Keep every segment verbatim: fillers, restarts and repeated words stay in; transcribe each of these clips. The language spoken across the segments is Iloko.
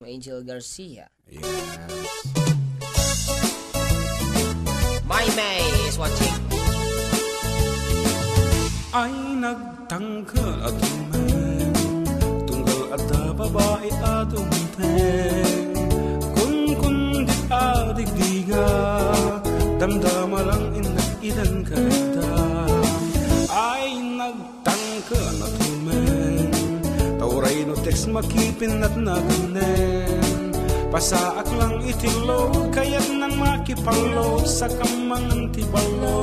Angel Garcia. Yes. My May is watching. Ay nagtangkal a tumeng, tunggal adda babai a tumteng. Kunkundik a digdiga, damdama lang innak idan kadam. Ay nag tangken a tumeng. Ta uray no text makipinnat na kanen. Pasaak lang iti load, kayatnan makipangload, sakam mangan ti ballo.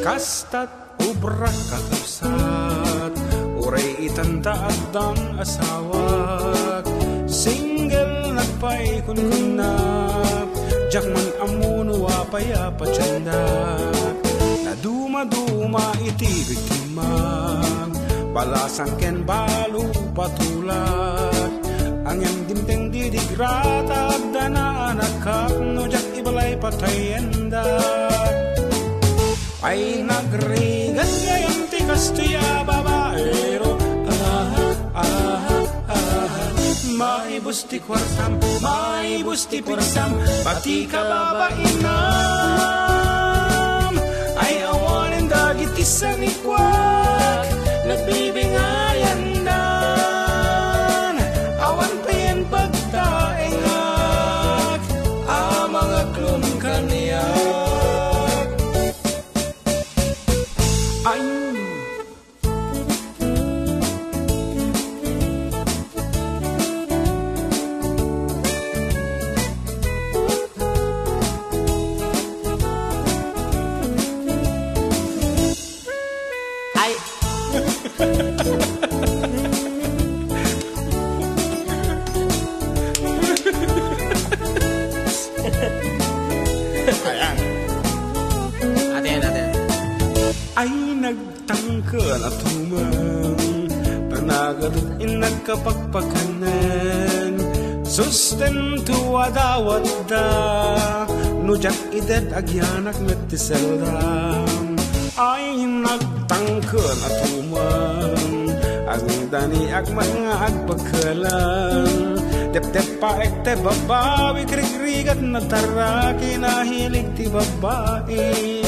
Kastat ubrak kakabsat, uray itan ta addan asawak. Single nagpay kunkunna, diak man ammo no apay a patiendak. Nadumaduma iti biktima, balasang ken balo patulak. Ngem dimteng didigra ta adda naanakak, no diak ibalay patayendak. Ay nagrigat gayam ti kastoy a babaero. Aha, aha, aha. Maibus ti kuartam, maibus ti pigsam, pati kababainam. Ay awanen dagiti sanikuak, nagbibingayandan. Awan payen pagtaengak, a mangaklon kaniak. Ay. Ay. Ayan. Ate, ate. Ay, nag- tangken a tumeng, ta nagadup innak kapakpakanen. Sustento a dawatda, no diak ited agyanak met ti selda. Ay nagtangken a tumeng, agdaniak met nga agpekelen. Tepteppaek ti babbawi, rigrigat na taraki, nahilig ti babbai.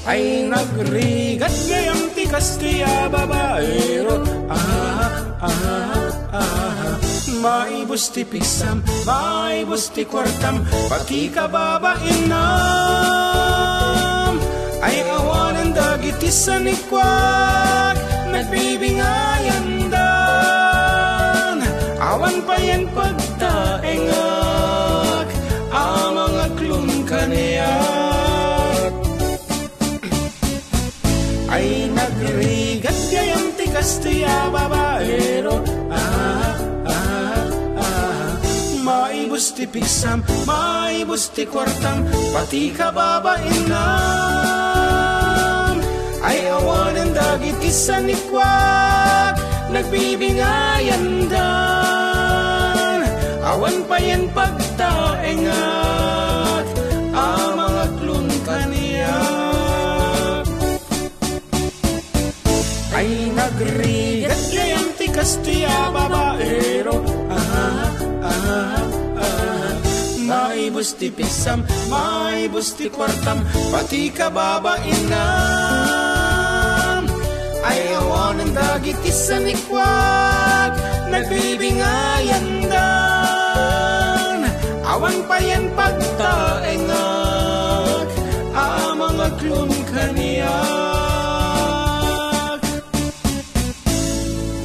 Ay nagrigat gayam ti kastoy a babaero. Ah, ah, ah. Maibus ti pigsam, maibus ti kuartam, pati kababainam. Ay awanen dagiti sanikuak, nagbibingayandan. Awan payen pagtaengak, a mangaklon kaniak. Ay nagrigat gayam ti kastoy a babaero. Ah, ah, ah. Maibus ti pigsam, maibus ti kuartam, pati kababainam. Ay awanen dagiti sanikuak, nagbibingayandan. Awan payen pagtaengak, a mangaklon kaniak. Ay nagrigat gayam ti kastoy a babaero. Ah, ah, ah. Maibus ti pigsam, maibus ti kuartam, pati kababainam. Ay awanen dagiti sanikuak, nagbibingayandan. Awan payen pagtaengak, a mangaklon kaniak.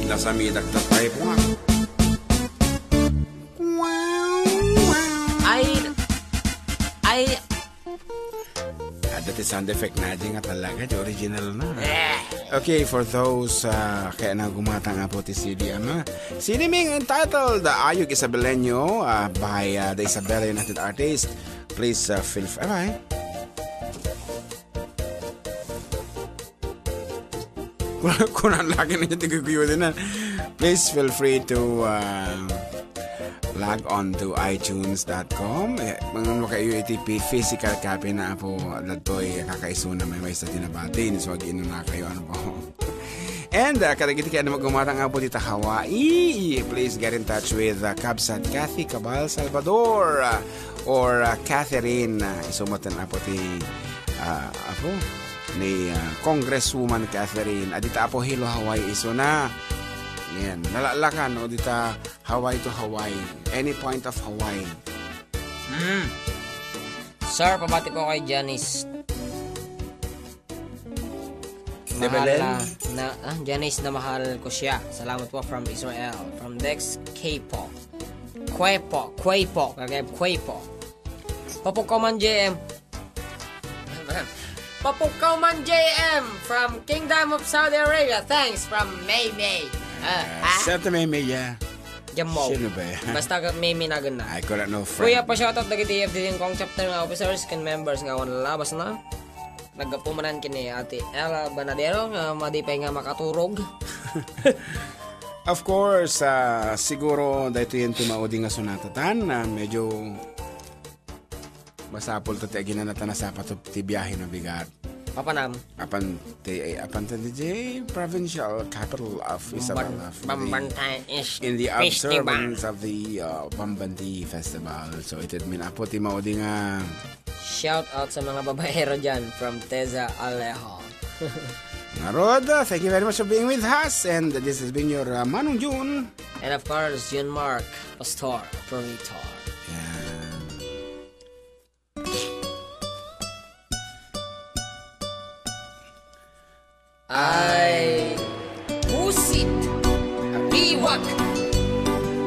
Nasamidak ta tayo po nga. Ay, ay. Adda ti sound effect na di nga talaga, di original na. Eh. Okay, for those, uh, kaya na gumatang nga po ti C D, ano? C D ming entitled, uh, Ayog Isabeleño, uh, by, uh, the Isabela United Artists. Please, uh, feel free. Bye. Kuna, kuna lagi na yung tiguguyutin na. Please feel free to, uh, log on to itunes dot com. Eh, mga makayo iti pi-, physical copy na po, datoy kakaisuna may may sa tinabati, ni swag ino na kayo, ano po. And, uh, kadagiti ket gumatang Apo dita Hawaii, please get in touch with, uh, Kabsat Kathy Cabal Salvador, uh, or, uh, Catherine, uh, isu met Apo ti, uh, Apo ni, uh, Congresswoman Catherine. Adita Apo Hilo Hawaii isuna. Yan, nalalakan, no, dita Hawaii to Hawaii. Any point of Hawaii. Mm. Sir, pabati po kay Janice. Di ba, Len? Mahal na, na, ah, Janice na mahal ko siya. Salamat po from Israel. From Dex K po. Kwepo, Kwepo, kagay Kwepo. Papukaw man J M. Papukaw man J M from Kingdom of Saudi Arabia. Thanks from Maymay. Ah, ah. Sir to Maymay, yeah. Jamo. Sino ba yan? Basta ka Maymay na gana. I cannot know, friend. Kuya, pa-shoutout dagiti F D N Kong chapter nga officers ken members nga awan labas na. Naggapu manen ken ni Ate Ella Banadero nga madi pay nga makaturog. Of course, ah, siguro daytoy ti maudi nga sunatatan, ah, medyo masapul ta ti aginana ta nasapa to ti biahe nga bigat. Papanam. Apan ti, eh, apan ti, di provincial capital of Isabela for the, Bamban-, Bambantayan is in the festival. Observance of the, uh, Bambanti Festival. So, iti met Apo ti maudi nga Shout out sa mga babaero dyan from Teza Alejo. Ngarud, uh, thank you very much for being with us. And this has been your, uh, Manong Jun. And of course, Jun Mark, Pastor, Provitor. Yan. Ay, pusit, biwak.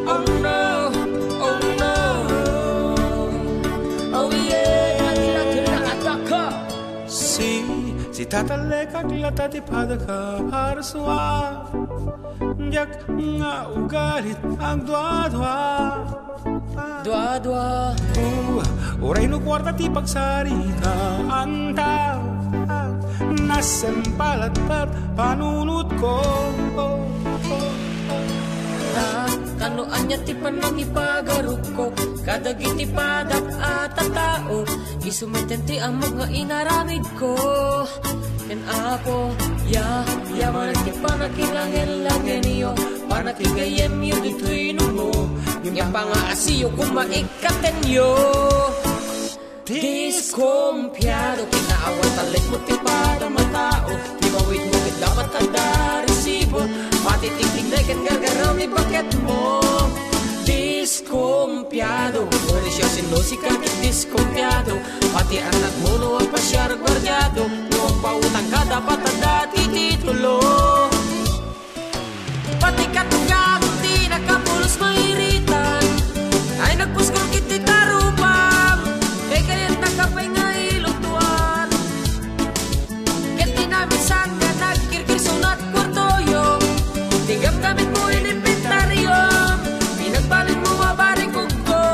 Oh no, oh no. Oh yeah, ati latin na ataka. Si, si tatalekak lata ti padaka para suwa. Diak nga ugalit agdua-dua. Dua-dua. Uh, uray no kuarta ti pagsaritaanta, nasempalattat panunotko. Ah, kano ania ti panangipagarupko kadagiti padak a tattao? Isu met ti ammok nga inaramidko. Ken Apo, ya, ya manen ti panakilangen-langenyo, panakigayyemyo ditoy numo, ngem pangaasiyo koma ikkatenyo. Diskompiado, kinaawan talekmo ti padam a tao, ti mawitmo ket dapat adda resibo, pati tigtignay ket gargaraw ni baketmo. Diskompiado, uray siasino sika ket diskompiado, pati annakmo no agpasiar guardiado, no agpautangka dapat adda ti titulo. Pati katugagom ti nakapulos mairitan, ay nagpuskol ket ti tarupam, kay kayatnaka pay nga ilutuan. Ket ti naminsan nga nagkirkirsunat kuartoyo, ti gamgamitmo inimbentariom, pinagbalinmo a barikugko.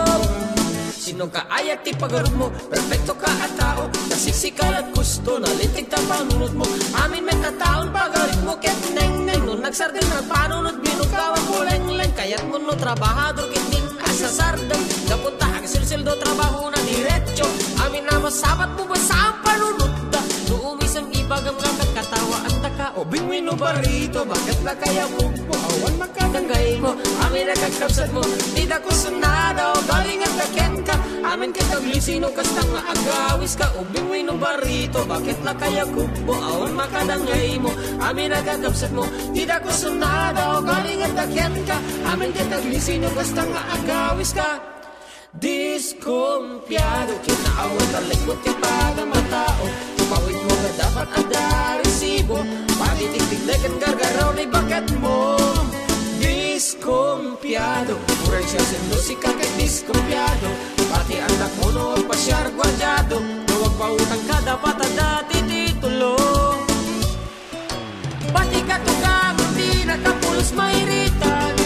Sino ka ayat ti pagarupmo? Perfecto ka a tao, nasiksika lat gusto, nalintegta panunotmo. Amin met a taon pagarupmo ket nengneng, no nagsardeng nagpanunot, binukawan mo lengleng. Kayatmo no trabahador ket din asasardeng, gapu ta agsilsildo trabahona diretso. Amin a masabatmo basaan panunotda, no umisem ibagam nga katawaandaka. Ubing wenno barito, baketla kayatmo? Awan makadangaymo, amin a kakabsatmo, ti dakusen a daw galing adda kenka. Amin ket aglisi no kasta nga agawiska. Ubing wenno barito, baketla kayatmo? Awan makadangaymo, amin a kakabsatmo, ti dakusen a daw galing adda kenka. Amin ket aglisi no kasta nga agawiska. Diskompiado, kinaawan talekmo ti padam a tao, ti pawitmo nga dapat adda resibo, pati tigtignay ken gargaraw ni baketmo. Diskompiado, uray siasino sika ket diskompiado, pati annakmo no agpasiar guardiado, no agpautangka dapat adda ti titulo. Pati katugagom ti nakapulos mairitan,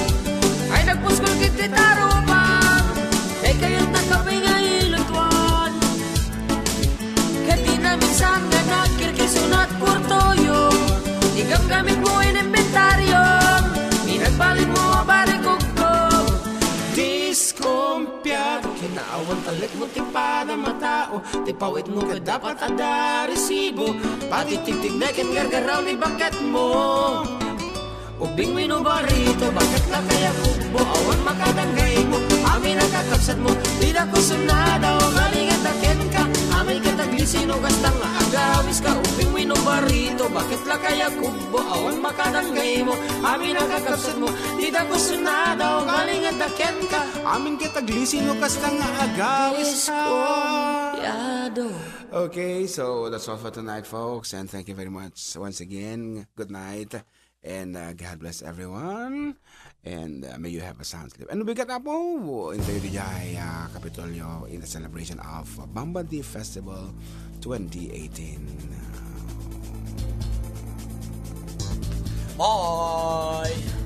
ay nagpuskol ket ti tarupam, kay kayatnaka pay nga ilutuan. Ket ti naminsan nga nagkirkirsunat kuartoyo, ti gamgamitmo inimbentariom, pinagbalinmo a barikugko. Diskompiado, kinaawan talekmo ti padam a tao, ti pawitmo ket dapat adda resibo, pati tigtignay ken gargaraw ni baketmo. Ubbing wenno barito, bakit la kaya kubbo? Awan makadanggay mo, amin a kakabsat mo. Dida ko sunada, o galing ita kenka. Amin ket aglisi no kasta nga agawis ka. Ubbing wenno barito, bakit la kaya kubbo? Awan makadanggay mo, amin a kakabsat mo. Dida ko sunada, o galing ita kenka. Amin ket aglisi no kasta nga agawis ka. Disco Yado. Okay, so that's all for tonight, folks, and thank you very much once again. Good night, and uh, God bless everyone, and uh, may you have a sound sleep. And we got Apo, intayo di jay, uh, Kapitolyo in the celebration of Bambandi Festival twenty eighteen. Bye!